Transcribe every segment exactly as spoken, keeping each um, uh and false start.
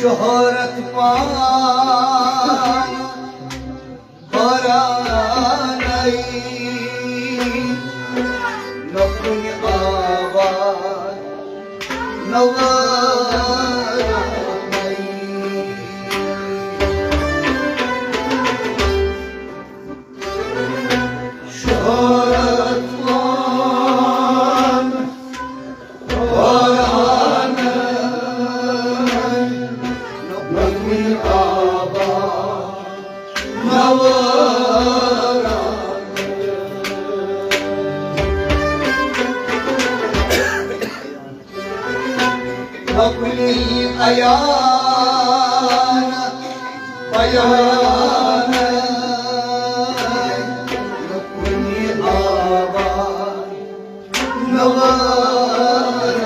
شہرت پان حیرانَے، نہ کُنہِ آواز، نہ وٲرانَے۔ شہرت پان حیرانَے، نہ کُنہِ آواز، نہ وٲرانَے۔ نہ کُنہِ عیان بیانَے، نہ کُنہِ آواز، نہ وٲرانَے۔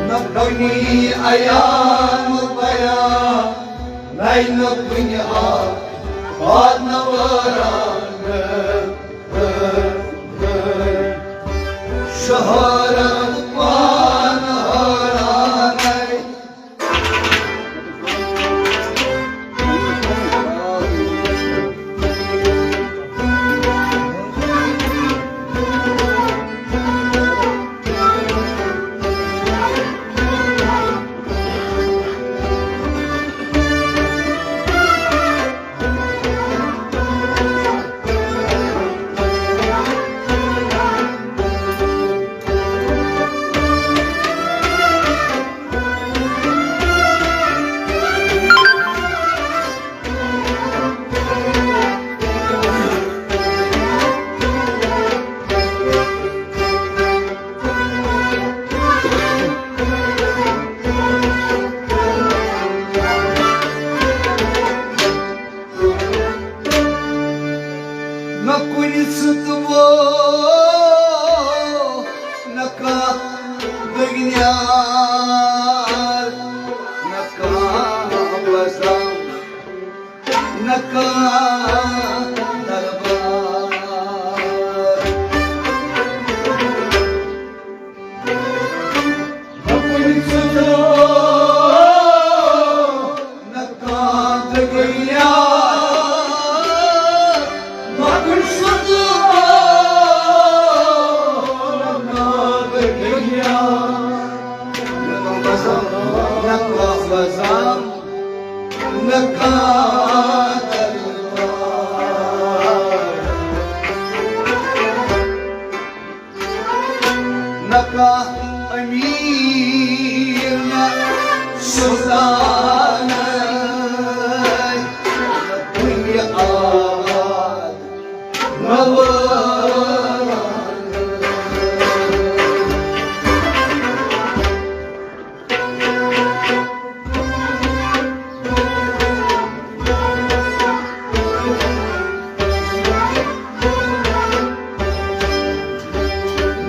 نہ کُنہِ عیان بیان، نہ کُنہِ آواز، نہ وٲرانَے۔ شہرت پان حیرانَے۔ نہ کُنہِ ستوو، نہ کانٛہہ دٔگنیار، نہ کانٛہہ وزم، نہ کانٛہہ دربار۔ نہ کُنہِ ستوو، نہ کانٛہہ دٔگنیار، نہ کُنہِ ستوو، نہ کانٛہہ دٔگنیار، نہ کانٛہہ وزم، نہ کانٛہہ دربار۔ نہ کانٛہہ أمیٖر، نہ سُلطان، نہ کُنہِ آباد، نہ وٲران۔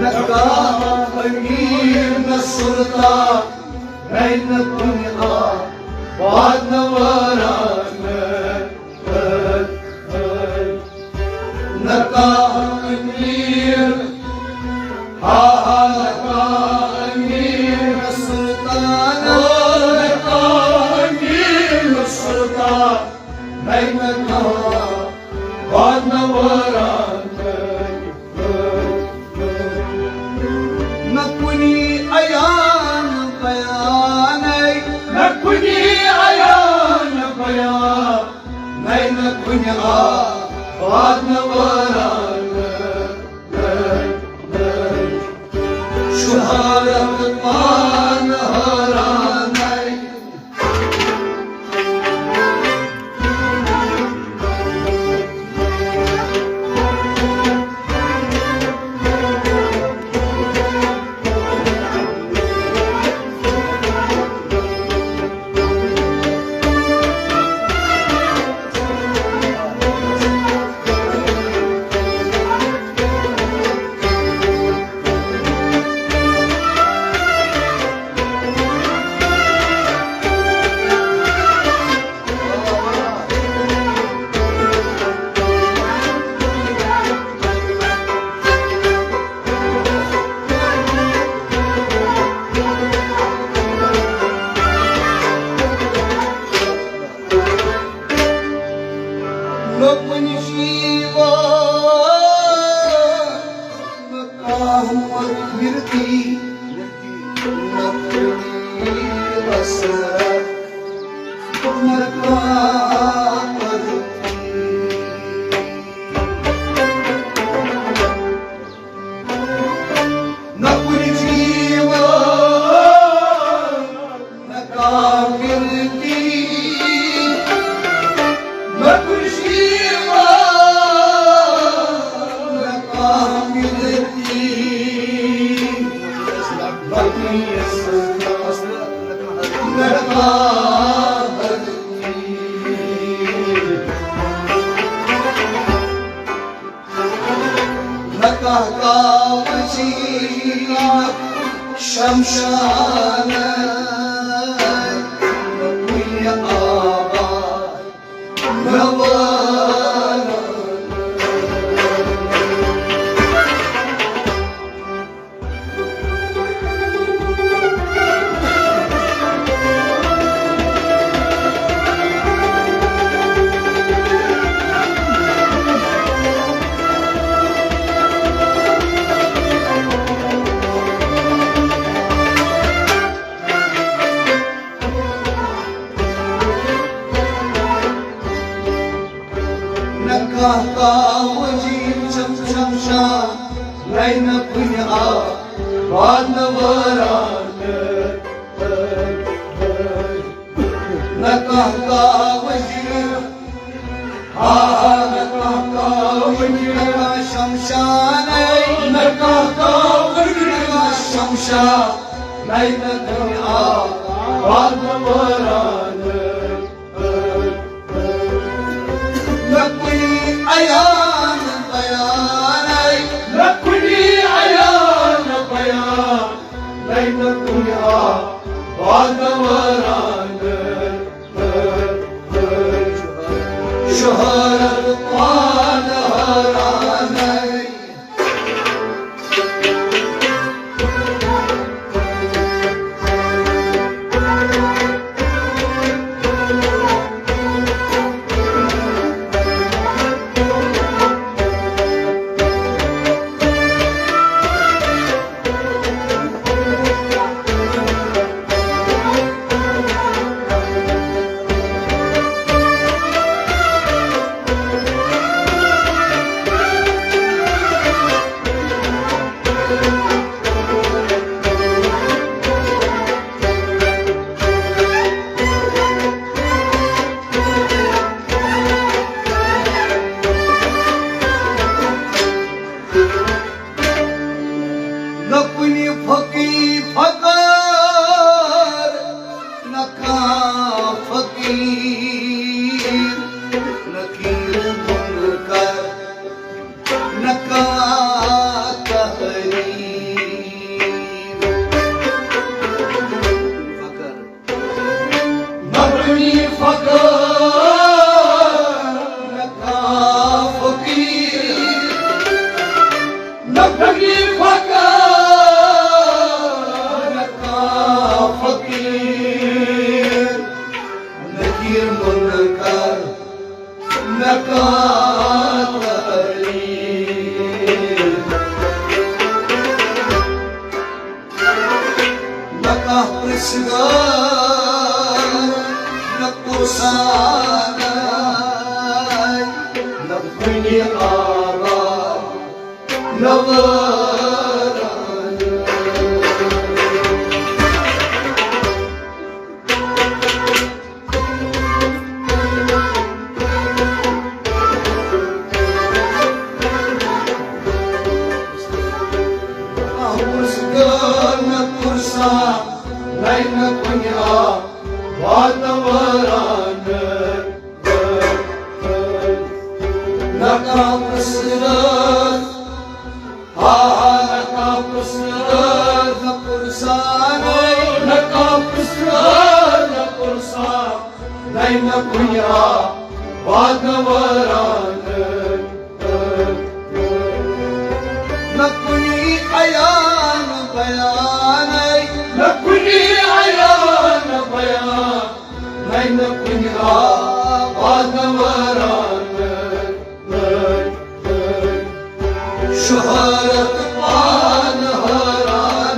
نہ کانٛہہ أمیٖر، نہ سُلطان، نہ کُنہِ آباد، نہ وٲران۔ نہ کانٛہہ أمیٖر، ہا ہا، نہ کانٛہہ أمیٖر، نہ سُلطان، نہ کانٛہہ أمیٖر، نہ سُلطان، نہ کانٛہہ آباد، نہ وٲران۔ نہ کُنہِ عیان بیانَے، نہ کُنہِ عیان بیان، نہ کُنہِ آباد، نہ وٲران۔ شہرت پان حیرانَے۔ نہ کُنہِ جیٖوان، نہ کانٛہہ مۄکھ وِرتی، نہ کُنہِ اثرت، نہ کانٛہہ پرتی۔ نہ کُنہِ جیٖوان، نہ کانٛہہ وِرتی، نہ کُنہِ جیٖوان، نہ کانٛہہ وِرتی، نہ کُنہِ اثرت، نہ کانٛہہ پرتی۔ نہ کانٛہہ کاوشی، نہ شمشانَے، نہ کُنہِ آبا، نہ وانَے۔ نہ کانٛہہ کاوجی چم چم شاہ، نَے نہ کُنہِ آ، واد نہ وٲران۔ نہ کانٛہہ کاوجی، آ، نہ کانٛہہ کاوجی، نہ شمشانَے، نہ کانٛہہ کاوجی، نہ شمشا، نَے نہ کُنہِ آ، واد نہ وٲران۔ نہ کُنہِ عیان بیانَے، نہ کُنہِ عیان بیان، نَے نہ کُنہِ آ، واد نہ وٲران۔ شہرت پان حیرانَے۔ نہ کُنہِ فقی فقر، نہ کانٛہہ فقیر، نہ کیر منکر، نہ کانٛہہ تحریر۔ فقر۔ نہ کُنہِ فقر، نہ کانٛہہ فقیر، نہ کُنہِ فقر، نہ کانٛہہ فقیر، نہ کیر منکر، نہ کانٛہہ تحریر۔ نہ کانٛہہ پرٛژھگار، نہ پُرسان، نہ کُنہِ آبا، نہ وٲران۔ نہ پُرسان، نَے نہ کُنہِ آ، واد نہ وٲران۔ نہ کانٛہہ پرٛژھگار، ہا ہا، نہ کانٛہہ پرٛژھگار، نہ پُرسانَے، نہ کانٛہہ پرٛژھگار، نہ پُرسان، نَے نہ کُنہِ آ، واد نہ وٲران۔ نہ کُنہِ عیان بیانَے، نہ کُنہِ عیان بیان، نَے نہ کُنہِ آ، واد نہ وٲران۔ شہرت پان حیران۔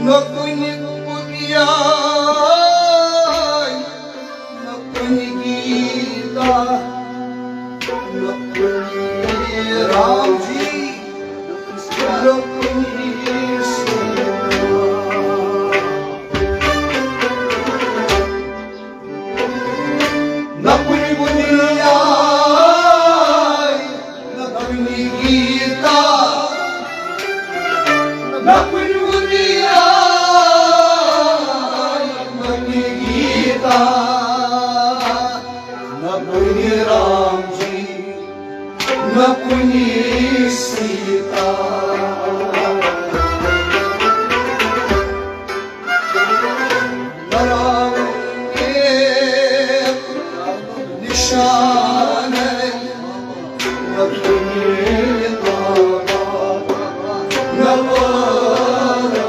نہ کُنہِ پُتیاے، نہ کُنہِ گیٖتا، نہ کُنہِ رام جی، نہ کُنہِ سیٖتا۔ نہ کُنہِ بُنیاد، نہ کُنہِ گیٖتا، نہ کُنہِ بُنیاد، نہ کُنہِ گیٖتا، نہ کُنہِ رام جی، نہ کُنہِ سیٖتا۔ نہ راوُن نیک نشانَے، نہ کُنہِ بابا، نہ وارا۔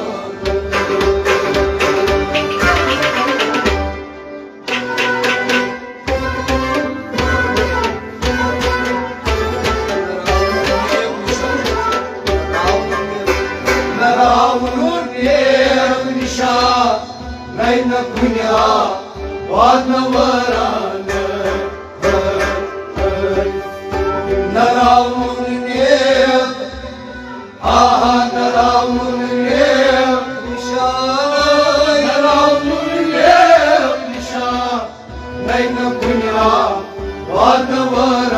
نہ راوُن نیک نشان، نہ کُنہِ آ واتناوان۔ نہ راوُن نیک، آہا، نہ راوُن نیک نشان، نہ راوُن نیک نشان، نہ کُنہِ آ واتناوان۔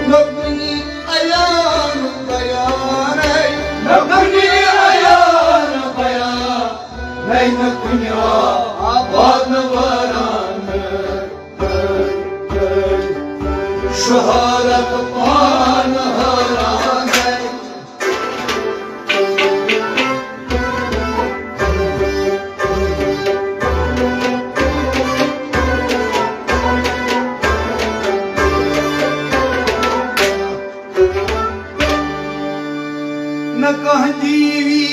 نہ کُنہِ عیان بیان، نہ کُنہِ عیان بیان، نہ کُنہِ آ واتناوان۔ شہرت پان حیران۔ نہ کانٛہہ دیوی،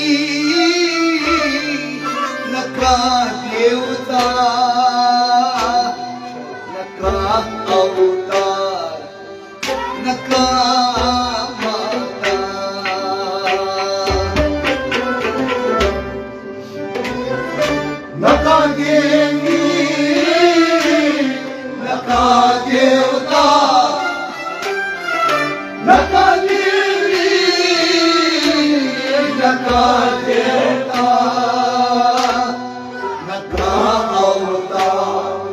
نہ کانٛہہ دیوتا، نہ کانٛہہ اوتار، نہ کانٛہہ ماتا۔ نہ کانٛہہ دیوی، نہ کانٛہہ دیوتا، نہ کانٛہہ دیوی، نہ کانٛہہ دیوتا، نہ کانٛہہ اوتار،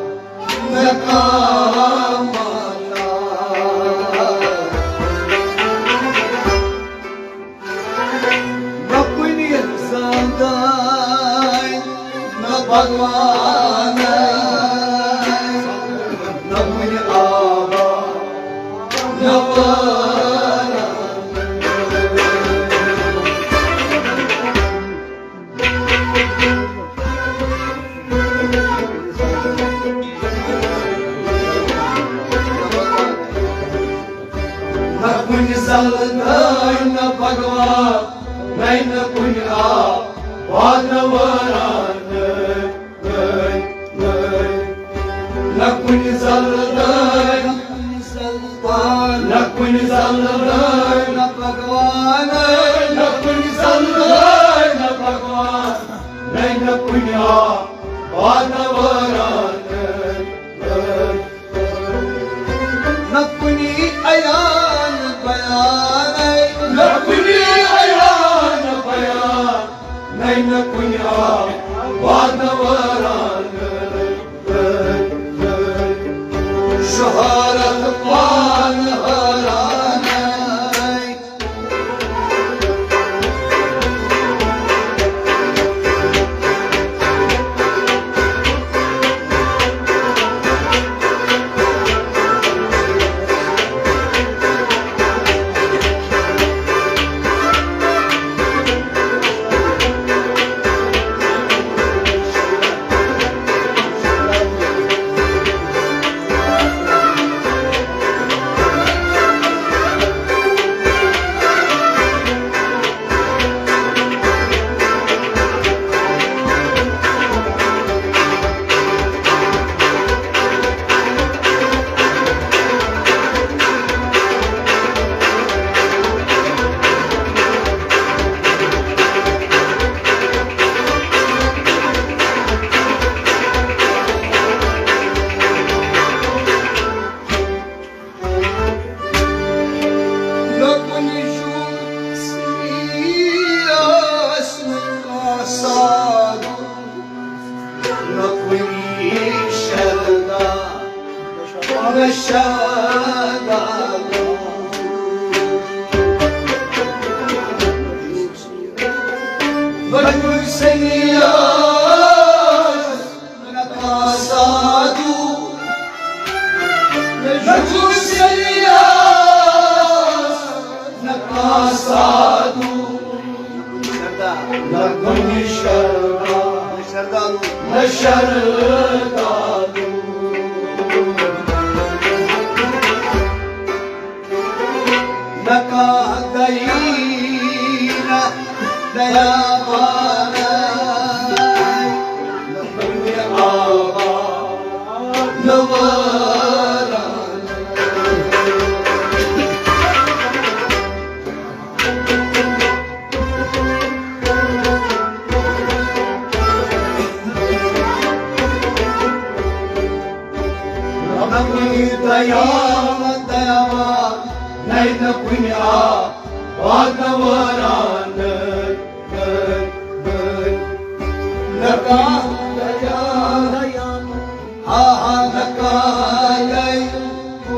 نہ کانٛہہ ماتا۔ نہ کُنہِ زندان، نہ بھگوان، نہ کُنہِ آبا، نہ پارا۔ نہ کُنہِ زلہٕ دٲنۍ، نہ بھگوان، نَے نہ کُنہِ آب واتناوان۔ نہ کُنہِ زلہٕ دٲنۍ، نہ کُنہِ زلہٕ دٲنۍ، نہ بھگوان، نہ کُنہِ زلہٕ دٲنۍ، نہ بھگوان، نَے نہ کُنہِ آب واتناوان۔ نہ کُنہِ عیان بیان، نہ کُنہِ عیان بیان، نَے نہ کُنہِ آب واتناوان۔ شہرت نہ کُنی شردا، نہ شردا۔ نہ کُنی سنیاس، نہ کانٛہہ سادھو۔ نہ کُنی سنیاس، نہ کانٛہہ سادھو۔ نہ کُنی شردا، نہ شردا۔ نہ کانٛہہ دٔیٖنہ، نہ یابانہ، نہ کُنہِ آباد، نہ وٲرانہ۔ نہ کُنہِ دٔیٖنہ، نہ یابانہ، نہ کُنہِ آباد، نہ وٲرانہ۔ نہ کانٛہہ دٔیٖنہ، ہا ہا، نہ کانٛہہ دٔیٖنہ،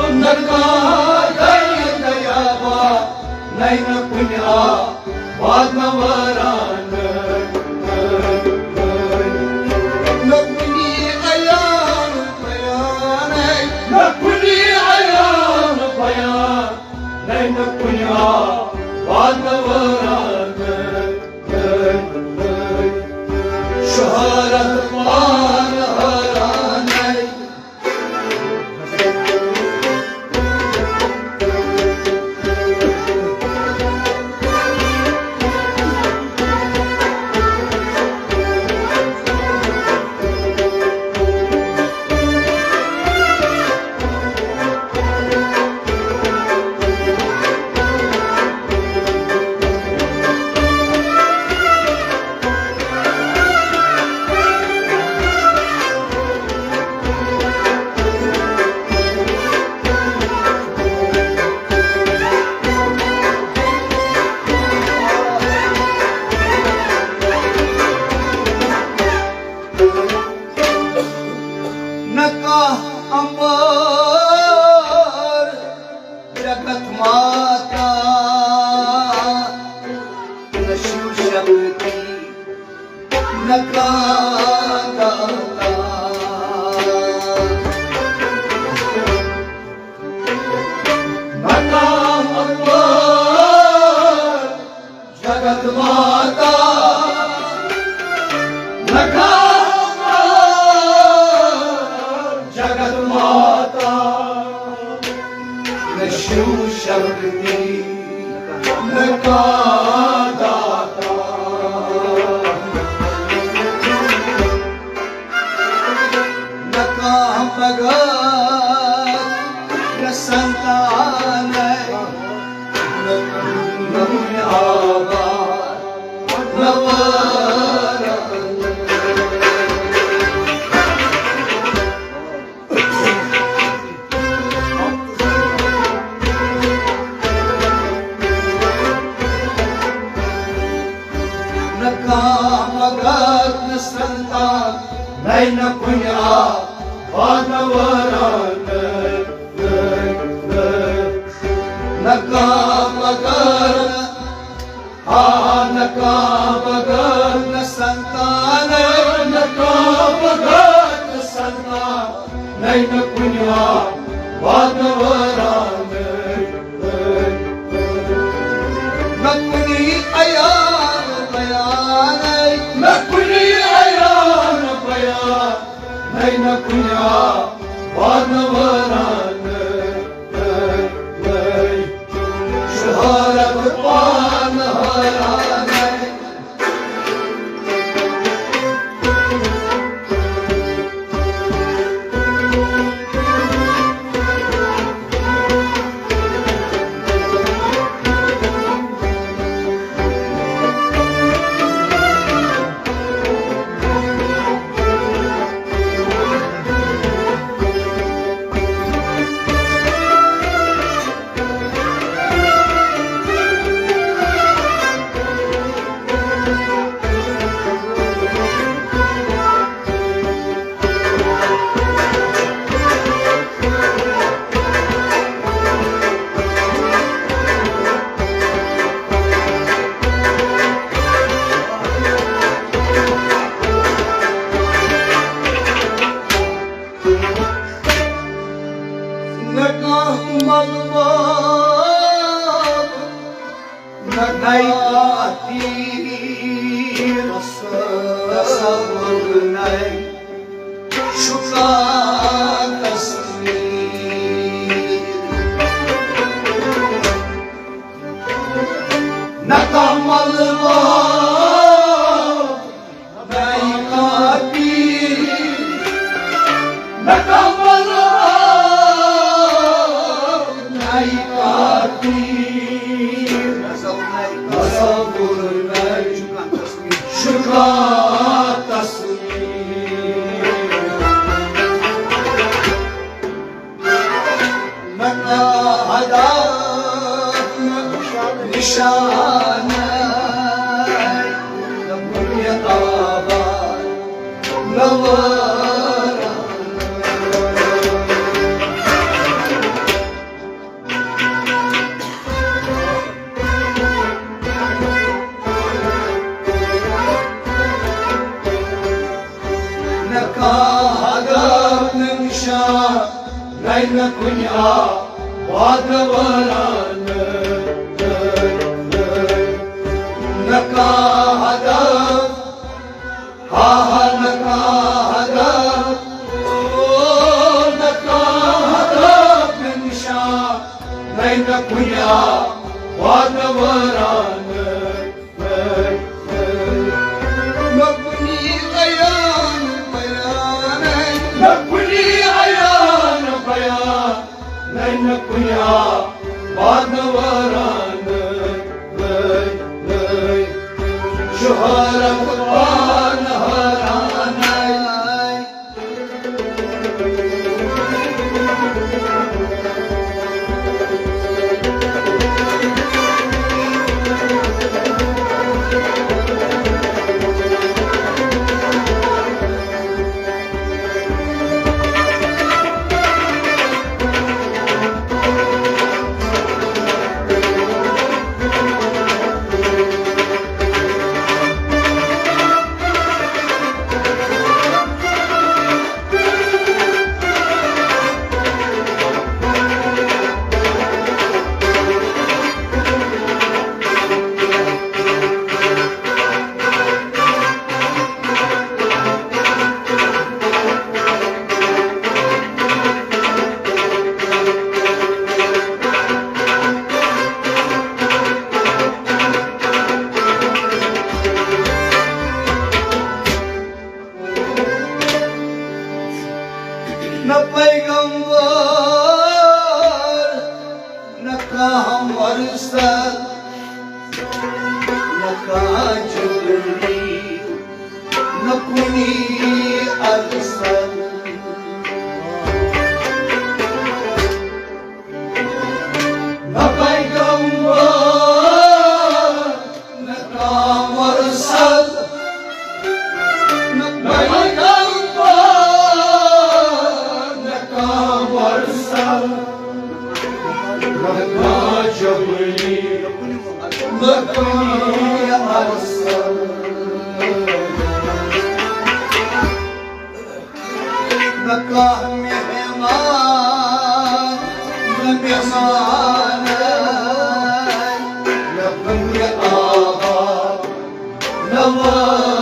نہ کانٛہہ دٔیٖنہ، نہ یابانہ، نہ کُنہِ آباد، نہ وٲرانہ۔ نہ کُنہِ عیان بیان، نہ کُنہِ عیان بیان، نہ کُنہِ آباد، نہ وٲرانہ۔ شہرت پان حٲرانَے۔ نہ کانٛہہ امبار جگت ماتا، نہ شیو شکتی، نہ کانٛہہ داتا۔ نہ کانٛہہ امبار جگت ماتا، نہ کانٛہہ جگت ماتا، نہ شیو شکتی، نہ کانٛہہ داتا۔ نہ کانٛہہ بھگت، نہ سنتان، نہ کُنہِ آباد، نہ وٲران۔ نہ کانٛہہ بھگت، نہ سنتان، نَے نہ کُنہِ آباد، نہ وٲران۔ نہ کانٛہہ بھگت، آ، نہ کانٛہہ بھگت، نہ سنتان، نہ کانٛہہ بھگت، نہ سنتان، نَے نہ کُنہِ آباد، نہ وٲران۔ نہ کُنہِ عیان بیان، نہ کُنہِ عیان بیان، نَے نہ کُنہِ آباد، نہ وٲران۔ شہرت پان حٲران۔ شُکا تصویر۔ نہ کانٛہہ ملبہ، نہ کانٛہہ پیٖر، نہ کانٛہہ ملبہ، نہ کانٛہہ پیٖر۔ تصویر نہ شُکا تصویر۔ نہ کانٛہہ ہدف، نہ نشانہ، نہ کُنہِ آباد، نہ وٲران۔ نہ کانٛہہ ہدف، نہ نشان، نہ، نہ کُنہِ آباد، نہ وٲران۔ نہ کانٛہہ ہدف، ہا ہا، نہ کانٛہہ ہدف، او، نہ کانٛہہ ہدف، نہ نشان، نہ، نہ کُنہِ آباد، نہ وٲران۔ نہ کُنہِ عیان بیان، نہ کُنہِ عیان بیان، نہ، نہ کُنہِ آباد، نہ وٲران۔ شہرت پان حٲران۔ نہ پیغمبر، نہ کانٛہہ مرسل، نہ کانٛہہ جبریل، نہ کُنہِ ارسل۔ نہ پیغمبر، نہ کانٛہہ مرسل، نہ پیغمبر، نہ کانٛہہ مرسل، نہ کانٛہہ جبریل، نہ کُنہِ ارسل۔ نہ کانٛہہ مہمان، نہ مہمان، نہ کُنہِ آباد، نہ وٲران۔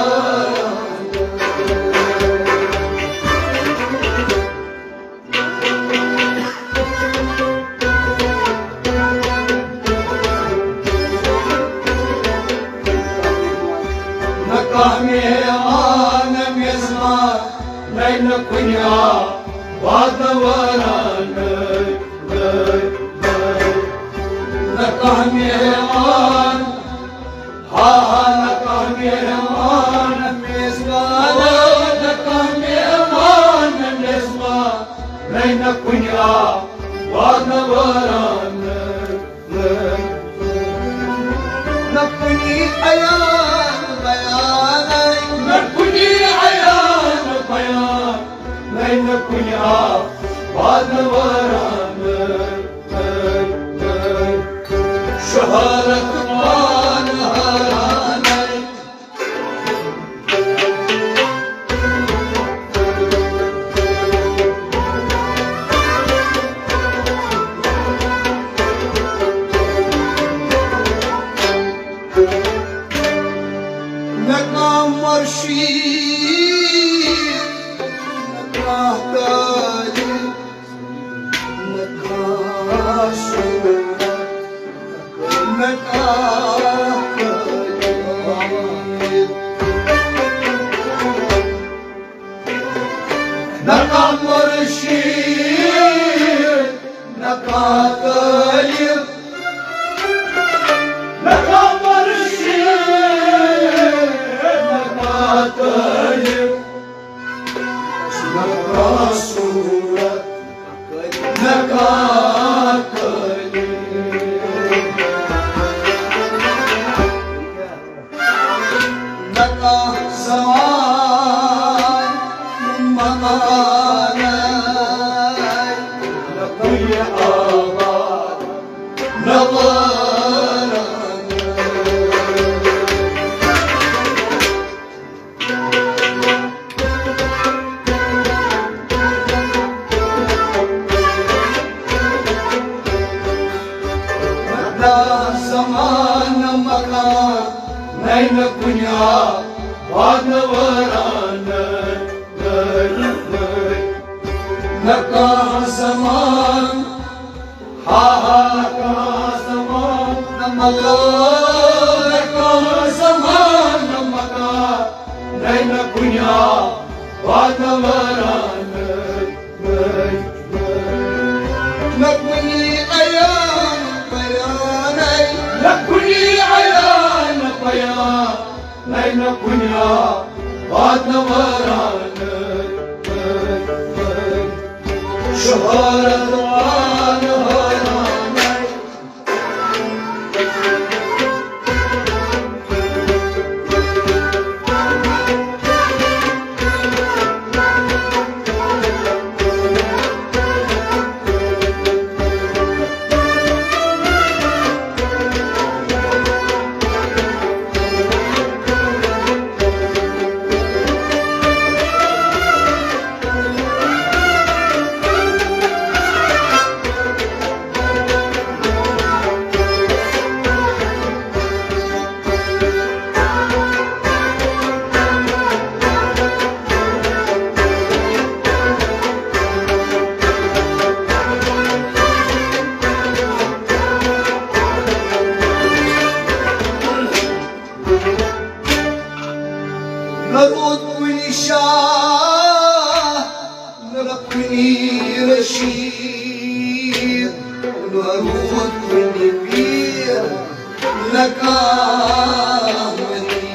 نہ کانٛہہ مہمان، نہ میزبان، نہ، نہ کُنہِ آباد، نہ وٲران۔ نہ کانٛہہ مہمان، ہا ہا، نہ کانٛہہ مہمان، نہ میزبان، نہ کانٛہہ مہمان، نہ میزبان، نہ، نہ کُنہِ آباد، نہ وٲران۔ نہ کُنہِ عیان بیان، نہ کُنہِ عیان بیان، نہ، نہ کُنہِ آباد، نہ وٲران۔ شہرت پان حٲران۔ نہ کانٛہہ مرشی، نہ کانٛہہ مرشد، نہ کانٛہہ طٲلب، نہ کانٛہہ مرشد، نہ کانٛہہ طٲلب، نہ کانٛہہ صوٗرت، نہ کانٛہہ قٲلب۔ نہ کانٛہہ زمان مکانَے، نہ کُنہِ آباد، نہ وٲرانَے۔ نہ زمان نہ مکان، نَے نہ کُنہِ آباد نہ وٲران، نَے، نَے، نَے۔ نہ کانٛہہ زمان، ہا ہا، نہ کانٛہہ زمان، نہ مکان، نہ کانٛہہ زمان نہ مکان، نَے نہ کُنہِ آباد نہ وٲران، نَے۔ نہ کُنہِ عیان بیانَے، نہ کُنہِ عیان بیان، نَے نہ کُنہِ آباد نہ وٲران۔ شہرت وان حٲرانَے۔ نہ روٗد کُنہِ شاہ، نہ کُنہِ رشیٖد، نہ روٗد کُنہِ پیٖر، نہ کانٛہہ ؤلی۔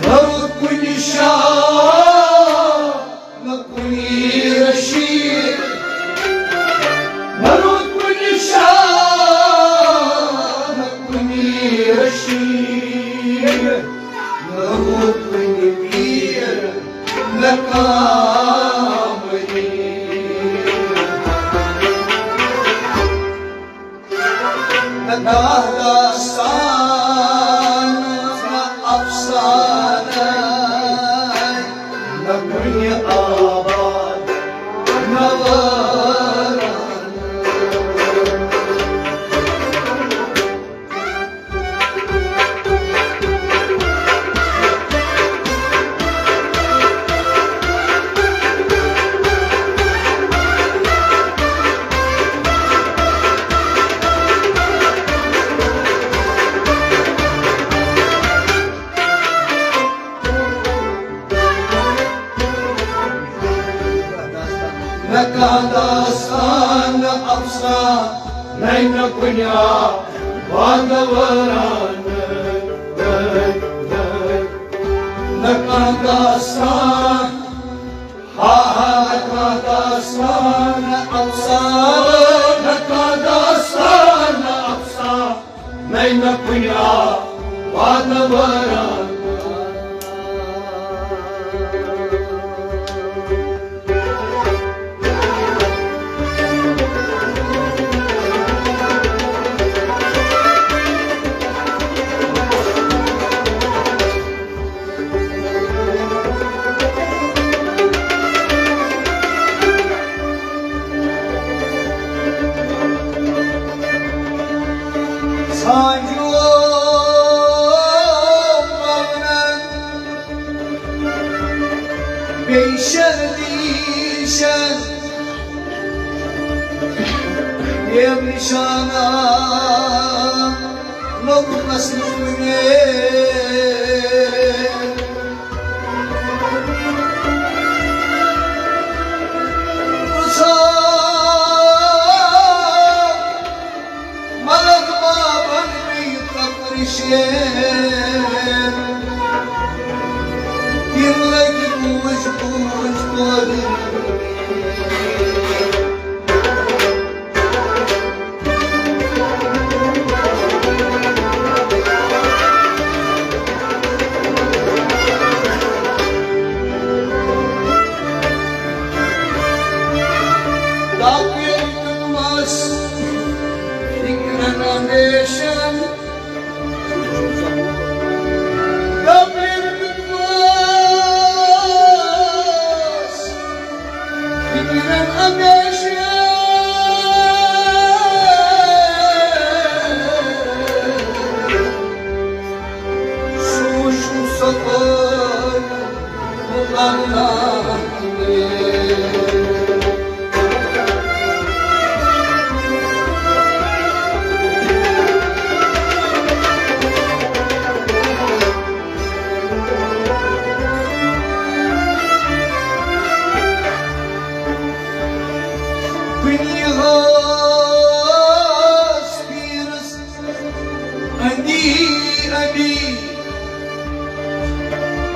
نہ روٗد کُنہِ شاہ، نہ کُنہِ رشیٖد، نہ روٗد کُنہِ شاہ، نہ کُنہِ رشیٖد، نہ روٗد کُنہِ پیٖر، نہ کانٛہہ ؤلی۔ نہ کانٛہہ داستان، نہ افسانہٕ، نہ کُنہِ آباد، نہ وٲرانہٕ۔ نہ کانٛہہ داستان، نہ افسانہٕ، نَے نہ کُنہِ آباد نہ وٲرانہٕ۔ نہ کانٛہہ داستان، ہا ہا، نہ کانٛہہ داستان، نہ افسانہٕ، نہ کانٛہہ داستان، نہ افسانہٕ، نَے نہ کُنہِ آباد نہ وٲرانہٕ۔ سانجو پونن پیشن دیشن، یہ نشانہ لوگ مسلونے۔ تِم لٔگۍ بوٗج بوٗج بولٕنۍ۔ دَپہِ دیُتمَس فِکرَن اندیشَن۔ دَپہِ دیُتمَس فِکرَن اندیشَن۔ سُہ وُچھُن صفٲیی دُنیاہَس پیٖرَس اندی اندی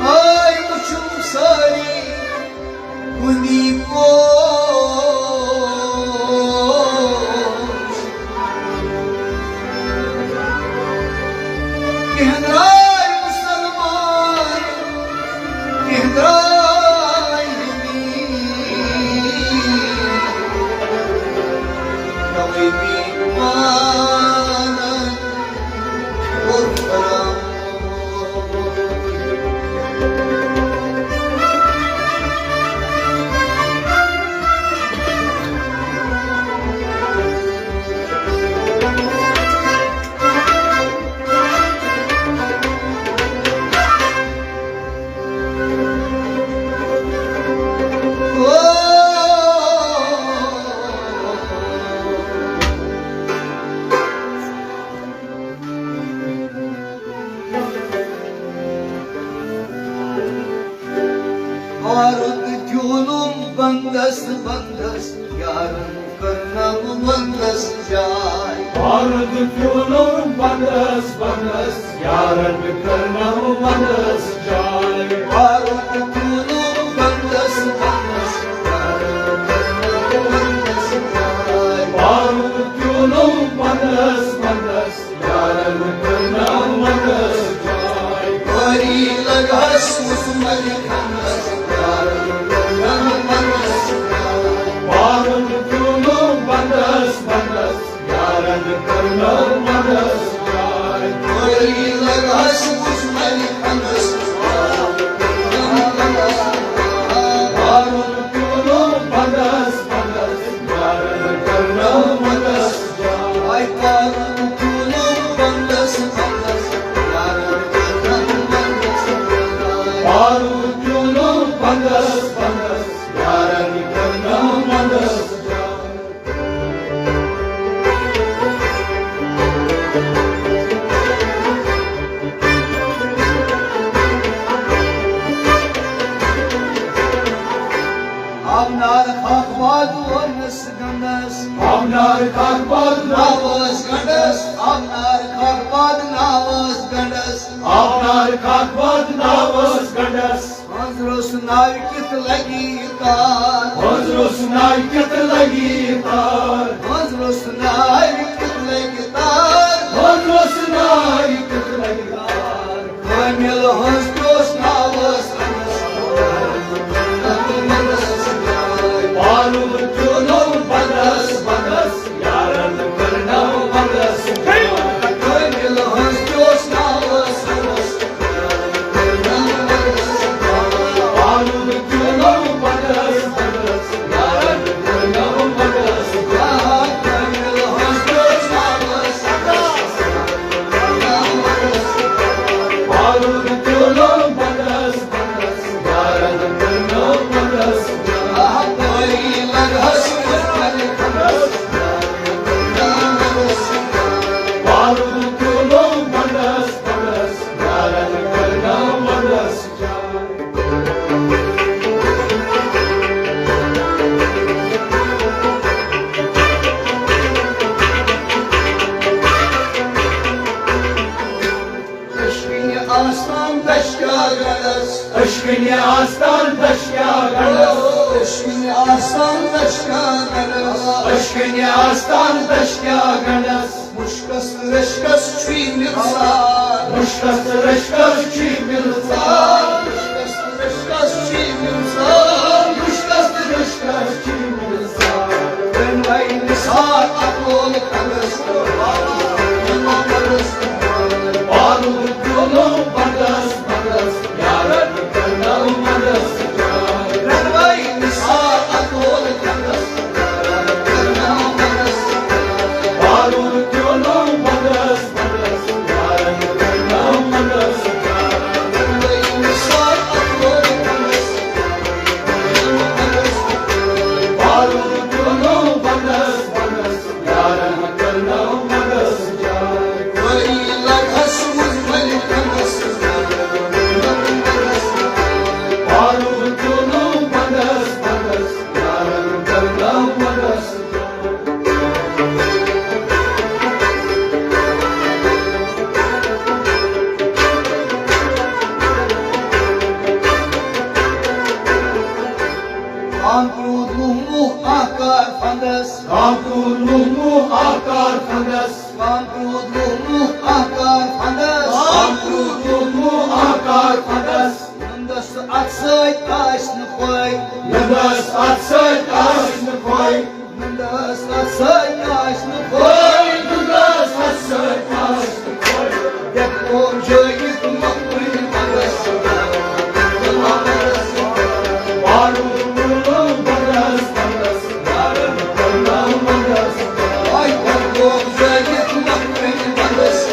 آے وُچھُن سٲری کُنی پوش۔ کینٛہہ درٛاے مُسلمان، کینٛہہ درٛاے ہِندی۔ توے پیٚیہِ پانن کوٚر فراموش۔ بارُد دیُنُم بندس بندس، یارن کٔرنم وندس جاے۔ بارُد دیُنُم بندس بندس، یارن کٔرنم وندس جاے۔ بارُد دیُنُم بندس بندس، یارن کٔرنم وندس جاے۔ بارُد دیُنُم بندس بندس، یارن کٔرنم وندس جاے۔ وٲری لگہس عثمانِ خانس، یارن کٔرنم وندس جاے۔ بارُد دیُنُم بندس بندس، یارن کٔرنم وندس جاے۔ وٲری لگہس عثمانِ خانس، یارن کٔرنم وندس جاے۔ بارُد دیُنُم بندس بندس، یارن کٔرنم وندس جاے۔ بارُد دیُنُم بندس بندس، یارن کٔرنم وندس جاے۔ بارُد دیُنُم بندس بندس، یارن کٔرنم وندس جاے۔ آو نار خاک باد ونس گنڈس۔ آو نار خاک باد ناوس گنڈس۔ آو نار خاک باد ناوس گنڈس۔ آو نار خاک باد ناوس گنڈس۔ ہنز روٚس ناوِ کِتھ لگی تار۔ ہنز روٚس ناوِ کِتھ لگی تار۔ ہنز روٚس ناوِ کِتھ لگی تار۔ ہنز روٚس ناوِ کِتھ لگی تار۔ کٲمِل ہٕنٛز پیوس ناوس۔ پالُن پیوٚنو بندس بندس، یارن کٔرنو بندس۔ کٲمِل ہٕنٛز پیوس ناوس۔ پالُن پیوٚنو بندس بندس، یارن کٔرنو بندس۔ آستان دشکیا گنڈس۔ اشکنی آستان دشکیا گنڈس۔ اشکنی آستان دشکیا گنڈس۔ اشکنی آستان دشکیا گنڈس۔ مشکس رشکس چھی ملسار۔ مشکس رشکس چھی ملسار۔ مشکس رشکس چھی ملسار۔ مشکس رشکس چھی ملسار۔ دنوی نثار اکول کھنس۔ پارو دیونو بنڈس بنڈس۔ یارن کرنو منس۔ دنوی نثار اکول کھنس۔ کانٛگرِ روٗد لوٚہموٗ آکار فنٛدس۔ کانٛگرِ روٗد لوٚہموٗ آکار فنٛدس۔ کانٛگرِ روٗد لوٚہموٗ آکار فنٛدس۔ کانٛگرِ روٗد لوٚہموٗ آکار فنٛدس۔ نُندس اتھ سۭتۍ آسہِ نہٕ پَے۔ نُندس اتھ سۭتۍ آسہِ نہٕ پَے۔ نُندس اتھ سۭتۍ آسہِ نہٕ پَے۔ نُندس اتھ سۭتۍ آسہِ نہٕ پَے۔ یتھ اوم جٲیِتھ مۄکھ وٕنہِ پنٛدس۔ پارو تُلو پنٛدس پنٛدس۔ یارن کرنو منس۔ آے یتھ اوم جٲیِتھ مۄکھ وٕنہِ پنٛدس۔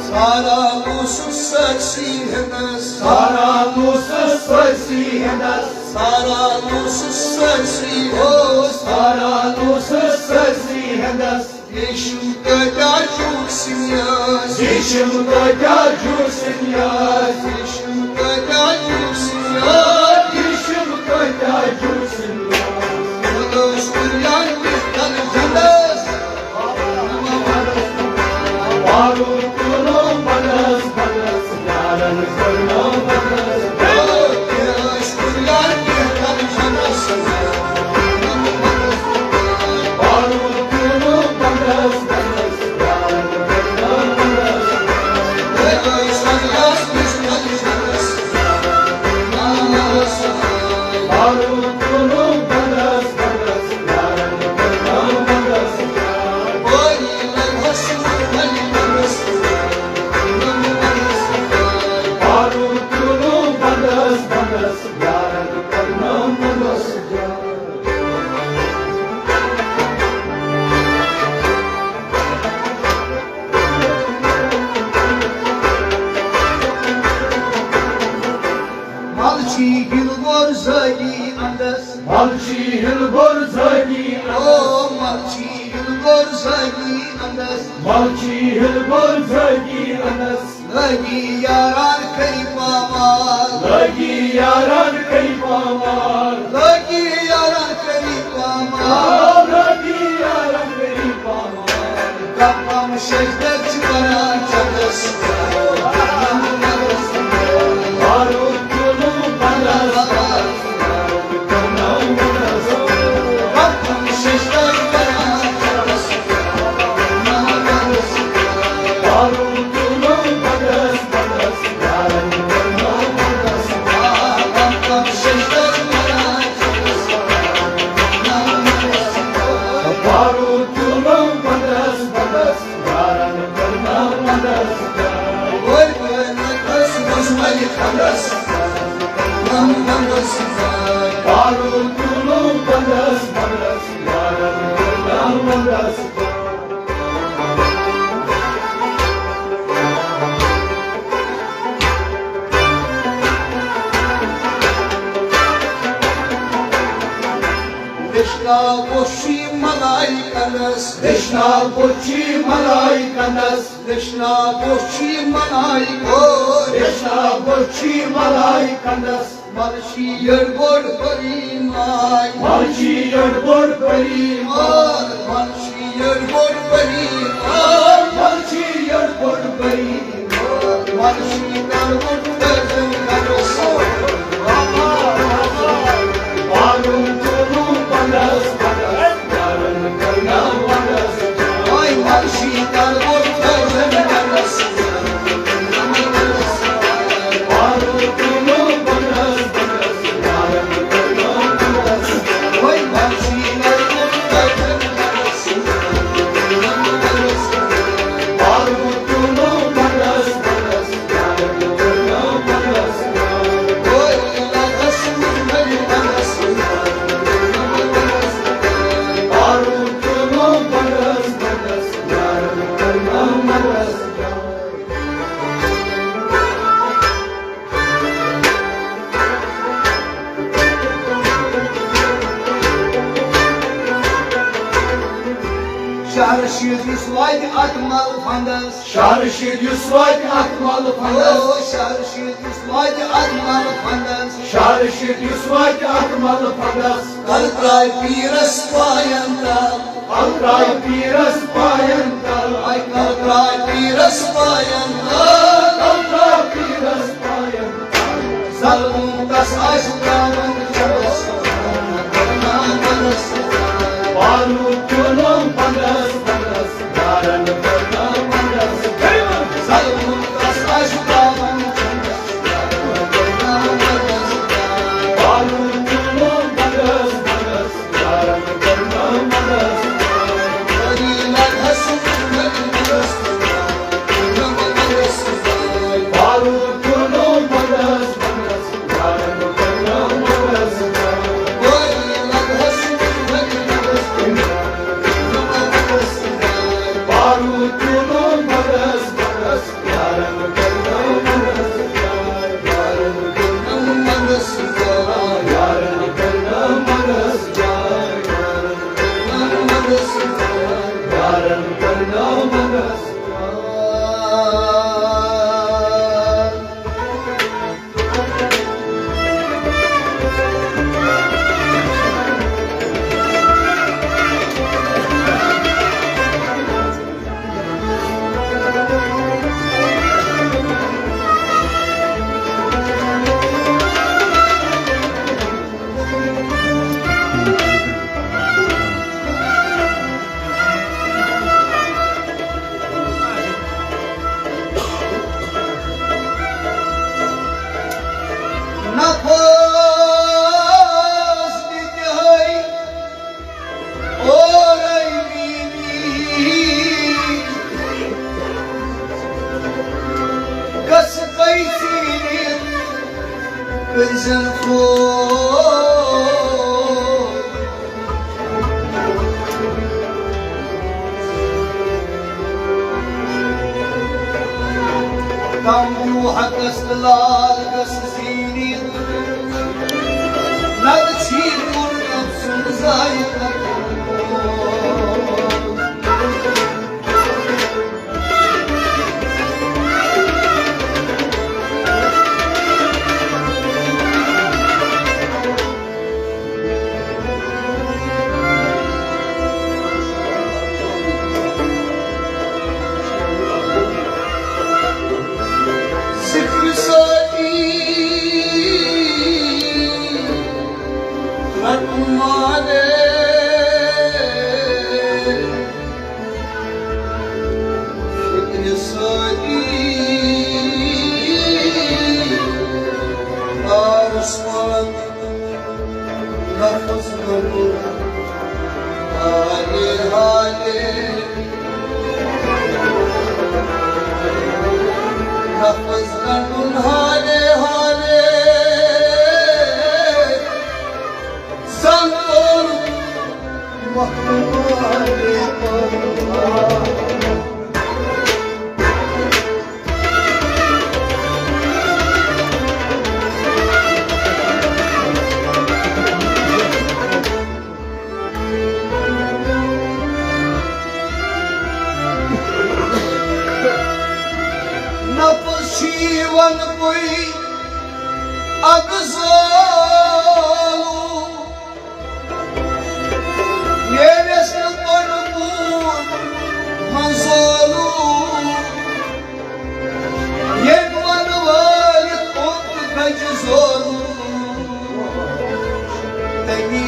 سارا لوسس سٲرسٕے ہندس۔ سارا لوسس سٲرسٕے ہندس۔ سارا لوسس سٲرسٕے ہندس۔ سارا لوسس سٲرسٕے ہندس۔ ریشم کٲتیٛاہ جوٗٹھ سِنیاس۔ ریشم کٲتیٛاہ جوٗٹھ سِنیاس۔ ریشم کٲتیٛاہ جوٗٹھ سِنیاس۔ ریشم کٲتیٛاہ جوٗٹھ سِنیاس۔ مُلٲس کُریان کِتھ کٔنۍ جنس۔ پارو تُلو بنس بنس۔ یارن کرنو منس۔ ملچی ہِل گور زٲگی اندس۔ ملچی ہِل گور زٲگی اندس۔ او ملچی ہِل گور زٲگی اندس۔ ملچی ہِل گور زٲگی اندس۔ لگی یاران کری پامال۔ لگی یاران کری پامال۔ لگی یاران کری پامال۔ آ، لگی یاران کری پامال۔ کم کم شجدر چھ کران چندس۔ بارو کلو بنس۔ پارو تُلُم بنٛدس بنٛدس، یارن کٔرنم ونٛدس۔ ویشنا بوشی ملائی کنس، ویشنا بوشی ملائی کنس، ویشنا بوشی ملائی، او ویشنا بوشی ملائی کنس۔ ملشی یڑ بوڑ پری مائی، ملشی یڑ بوڑ پری مائی، ملشی یڑ بوڑ پری مائی، ملشی یڑ بوڑ پری مائی، ملشی یڑ بوڑ پری مائی۔ شاہ رشید یُس واتہِ اتھ مل پھندس۔ شاہ رشید یُس واتہِ اتھ مل پھندس۔ او شاہ رشید یُس واتہِ اتھ مل پھندس۔ شاہ رشید یُس واتہِ اتھ مل پھندس۔ کر ترٛاوِ پیٖرس پاین تل۔ کر ترٛاوِ پیٖرس پاین تل۔ اے کر ترٛاوِ پیٖرس پاین تل۔ کر ترٛاوِ پیٖرس پاین تل۔ ظلمُن تس آسہِ ترٛاوُن چنٛدس۔ پارو تُلُم بنٛدس بنٛدس، یارن کٔرنم ونٛدس۔ ظلمُن تس آسہِ ترٛاوُن چنٛدس۔ پارو تُلُم بنٛدس بنٛدس، یارن کٔرنم ونٛدس۔ پارو تُلُم بنٛدس بنٛدس، نفس دِتہِ ہے اورے میٖمی۔ گژھٕ تۄہہِ زیٖنِتھ کٔرۍزٮ۪ن فون۔ کم دیو حقس تہٕ لال گژھٕ زیٖنِتھ، نتہٕ ژھیٚنہِ کوٚر أمۍ سُنٛد زایہِ۔ ذکر ساتی رٹن مارے، فکر ساتی آرس پات۔ نفس گنڈُن ہالے ہالے، نفس گنڈُن ہالے ہالے۔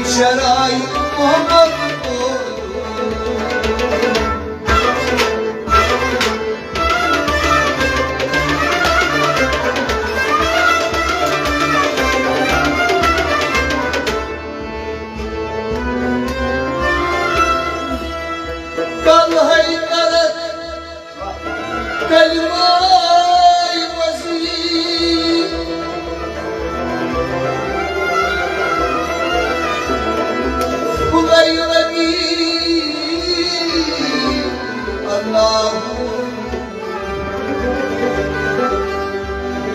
شرائع محمد۔ کل حیدرت کلمہ وزیر، خدای ربی، اللہ۔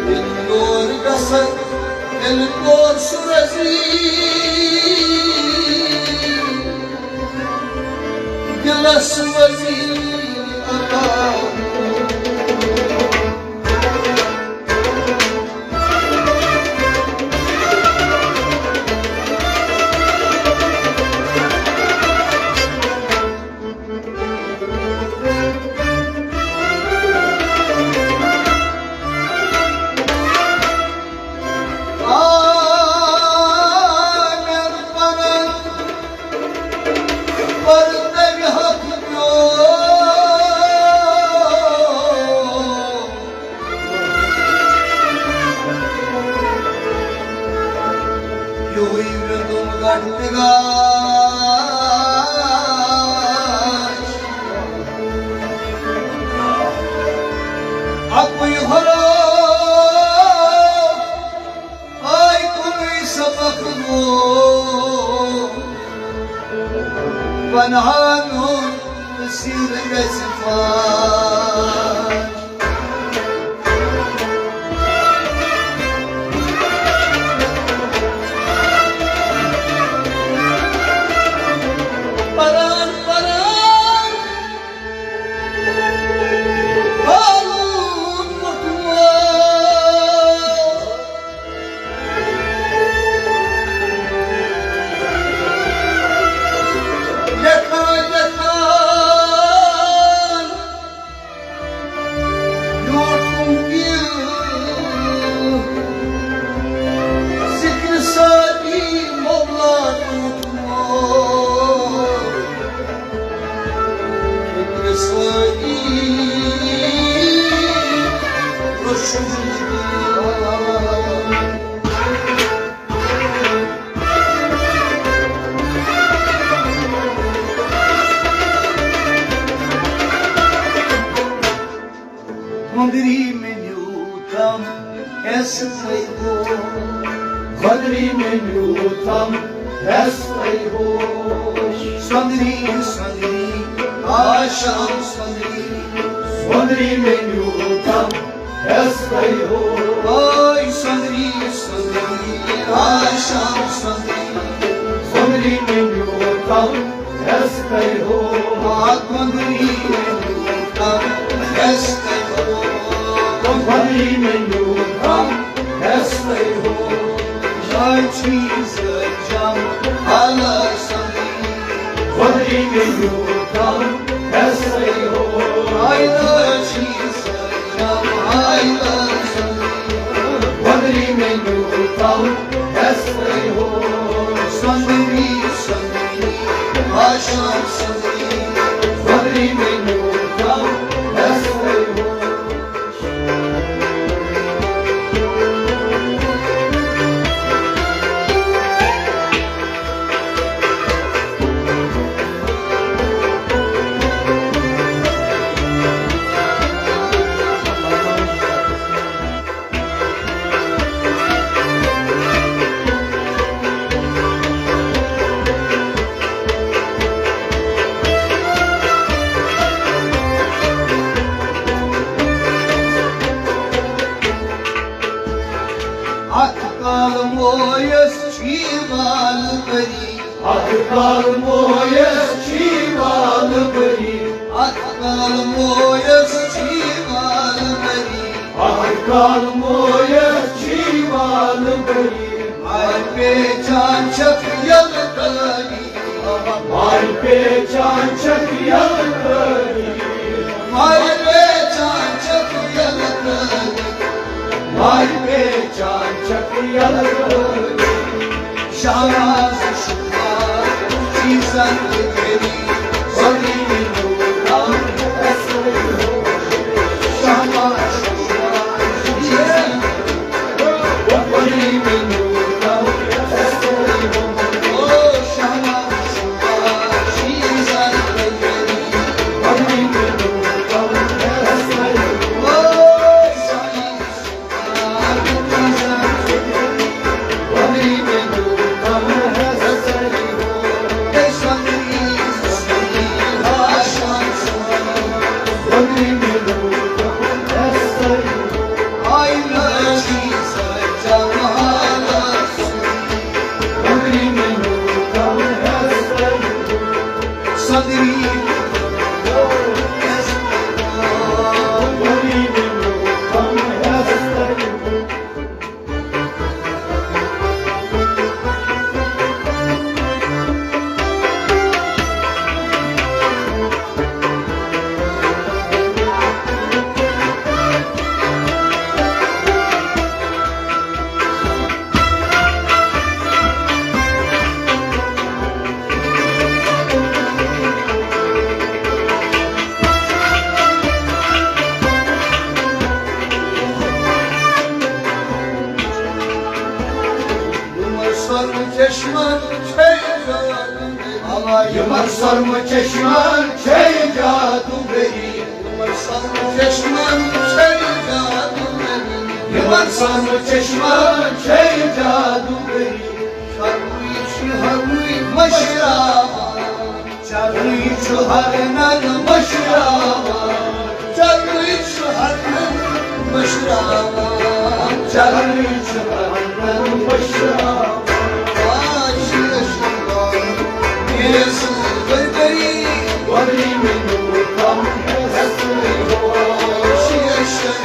دل نور گژھن، دل نور سُہ وزیر، دلس وزیر اللہ۔ آمر پنن پردٕ حق پیو۔ یُہُے ویوٚندُم گۄڈٕ تہِ گاش۔ اَکُے ہُرو آے کُنُے سبق گوٚو۔ پنہانُن سِر گژھِ فاش۔ پران پران ہالون مُٹھمو۔ لیکھان لیکھان لیوٗٹھُم دِل، ذِکرِ سٲری مولا ٹوٗٹھمو۔ ذِکرِ سٲری روشن دِل۔ وندری مےٚ نیوٗتھم حٮ۪س تۄہہِ ہوش۔ وندری مےٚ نیوٗتھم حٮ۪س تۄہہِ ہوش۔ سۄندری سۄندری آشام سۄندری۔ سۄندری مےٚ نیوٗتھم حٮ۪س تۄہہِ ہوش۔ اوے سۄندری سۄندری آشام سۄندری۔ سۄندری مےٚ نیوٗتھم حٮ۪س تۄہہِ ہوش۔ آ گۄندری مےٚ نیوٗتھم حٮ۪س تۄہہِ ہوش۔ گۄندری مےٚ نیوٗتھم حٮ۪س تۄہہِ ہوش۔ آے چھی سرجم حالس سۄندری۔ وۄنۍ مےٚ یوٗتاہ حٮ۪س تۄہہِ ہوش۔ آے لٲج چھی سرجم حالس سۄندری۔ وۄنۍ مےٚ یوٗتاہ حٮ۪س تۄہہِ ہوش۔ سۄندری، سۄندری، آشام سۄندری۔ وۄنۍ مےٚ یوٗتاہ حٮ۪س تۄہہِ ہوش۔ اتھ کالہٕ مویس چھی وال بری۔ اتھ کالہٕ مویس چھی وال بری۔ اتھ کالہٕ مویس چھی وال بری۔ اتھ کالہٕ مویس چھی وال بری۔ ماے پیچان چھکھ یلہٕ کٲری۔ ماے پیچان چھکھ یلہٕ کٲری۔ ماے پیچان چھکھ یلہٕ کٲری۔ ماے پیچان چھکھ یلہٕ کٲری۔ شہناز یِمن سۄرمہٕ چشمن چھے جادوٗگٔری۔ یِمن سۄرمہٕ چشمن چھے جادوٗگٔری۔ یِمن سۄرمہٕ چشمن چھے جادوٗگٔری۔ یِمن سۄرمہٕ چشمن چھے جادوٗگٔری۔ ہروٕے چھُ ہروٕے مٔشراوان۔ چرٕے چھُ ہرنن مٔشراوان۔ چرٕے چھُ ہرنن مٔشراوان۔ چرٕے چھُ ہرنن مٔشراوان۔ آ، شیٖش، میرے سۭتۍ بٔرۍ بٔرۍ۔ وۄنۍ مےٚ نوٗر کم ہٮ۪س۔ شیٖش،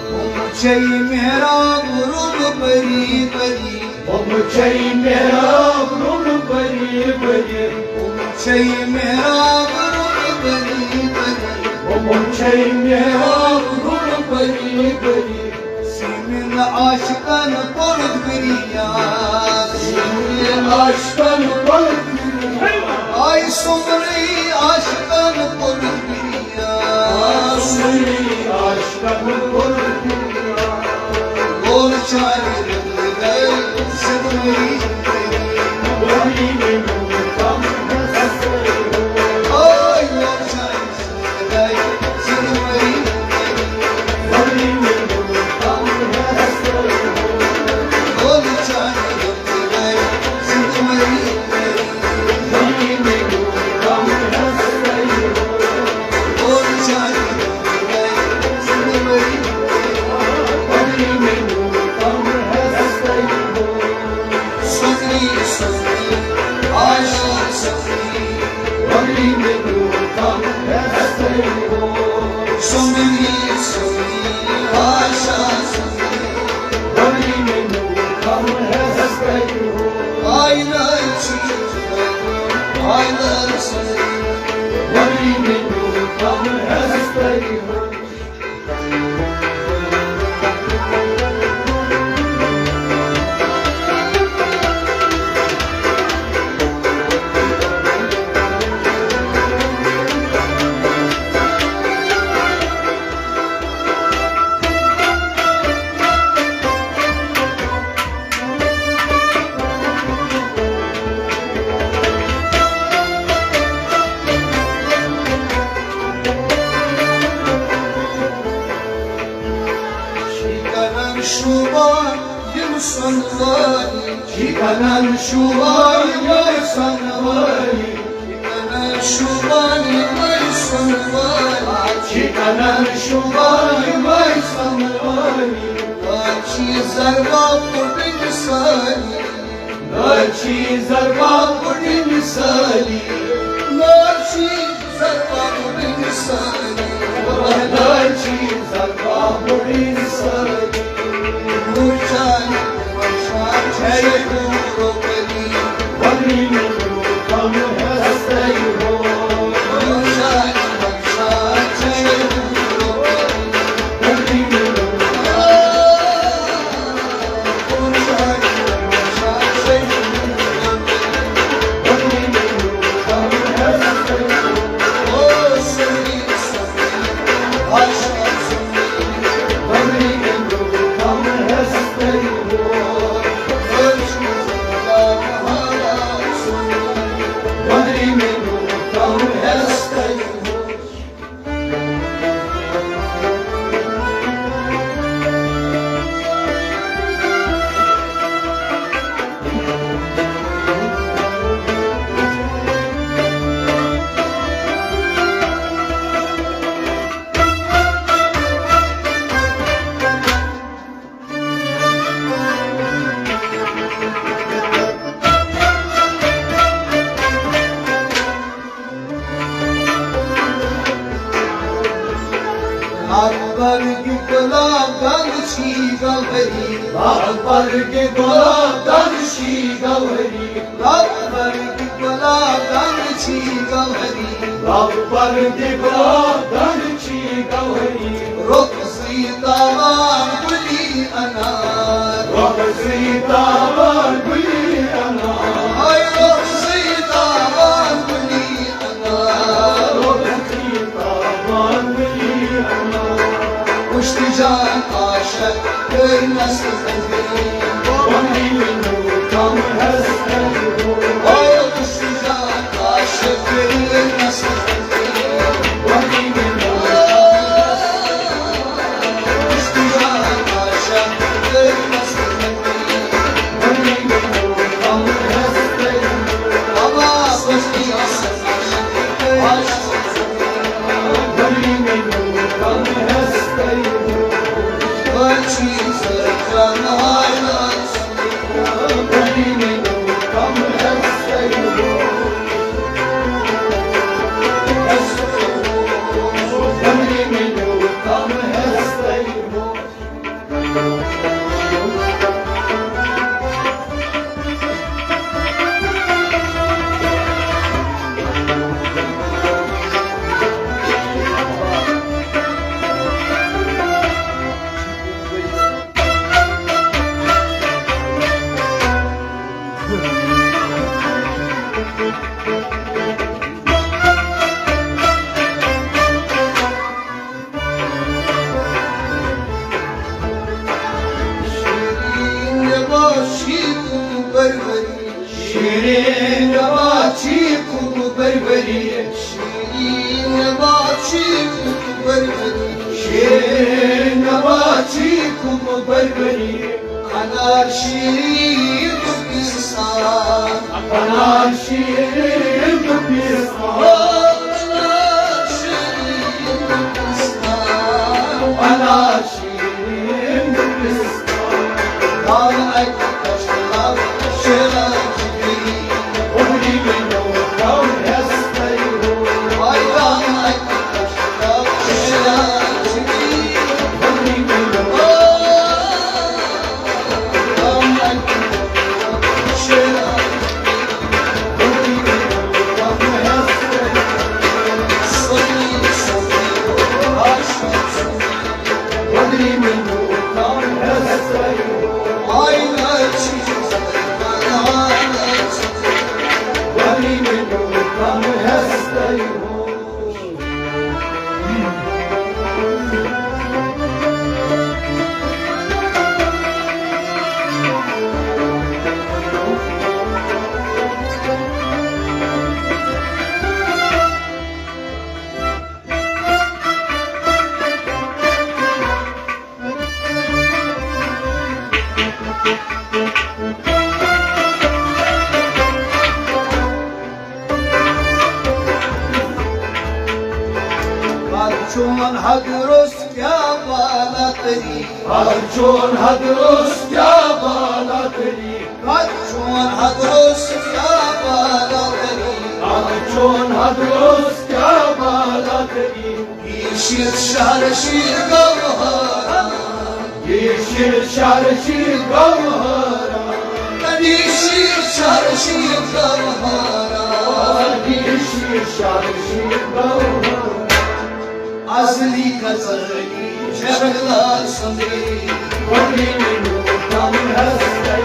ہُم چھے محراب روٚم بٔری بٔری۔ ہُم چھے محراب روٚم بٔری بٔری۔ ہُم چھے محراب روٚم بٔری بٔری۔ ہُم چھے محراب روٚم بٔری بٔری۔ سیمن عاشقن پوٚرُتھ گریان۔ سیمن عاشقن پوٚرُتھ گریان۔ آے سُمرٕے عاشقن پوٚرُتھ گریان۔ آے سُمرٕے عاشقن پوٚرُتھ گریان۔ لول چانہِ رنگہٕ گٔے زندگی۔ آے لول چانہِ سۄنہٕ وٲلی، چھِ کَنن شوٗبان یِمَے سۄنہٕ وٲلی، چھِ کَنن شوٗبان یِمَے سۄنہٕ وٲلی، چھِ کَنن شوٗبان یِمَے سۄنہٕ وٲلی۔ أچھی زربا پُٹِنۍ سٲلی، أچھی زربا پُٹِنۍ سٲلی، أچھی زربا پُٹِنۍ سٲلی، أچھی زربا پُٹِنۍ سٲلی۔ اکبر کی گلاب گل چھی گوہری، اکبر کی گلاب گل چھی گوہری، اکبر کی گلاب گل چھی گوہری، اکبر کی گلاب گل چھی گوہری۔ رخ زی تاوان گلی انار، رخ زی تاوان گلی انار، ہاے رخ زی تاوان گلی انار، رخ زی تاوان گلی انار۔ پشت جان عاشق کر نسل تنظیم، بنی منو کم ہست، او پشت جان عاشق کر نسل تنظیم، بنی منو کم ہست۔ شیرین نوا چھی کُم پروری، شیرین نوا چھی کُم پروری، شیرین نوا چھی کُم پروری، شیرین نوا چھی کُم پروری۔ انار شیرین تہٕ پِستہٕ، انار شیرین تہٕ پِستہٕ، انار شیرین تہٕ پِستہٕ، انار شیرین تہٕ پِستہٕ۔ دال اکہِ کشتاب شیران جگری، اُہری میں نو کم ہستئی ہو۔ آئی دال اکہِ پتہٕ چون حق روٚس کیٛاہ بالا تٔری۔ پتہٕ چون حق روٚس کیٛاہ بالا تٔری۔ پتہٕ چون حق روٚس کیٛاہ بالا تٔری۔ پتہٕ چون حق روٚس کیٛاہ بالا تٔری۔ یہِ شیر شہر شیر گوہرا۔ یہِ شیر شہر شیر گوہرا۔ یہِ شیر شہر شیر گوہرا۔ یہِ شیر شہر شیر گوہرا۔ اصلی غزلی شہلا سندی۔ بڑی مینو کم ہستی۔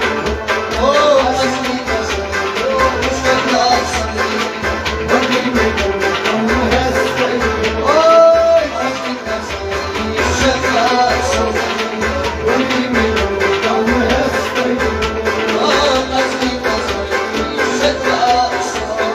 او اصلی غزلی شہلا سندی۔ بڑی مینو کم ہستی۔ او اصلی غزلی شہلا سندی۔ بڑی مینو کم ہستی۔ او اصلی غزلی شہلا سندی۔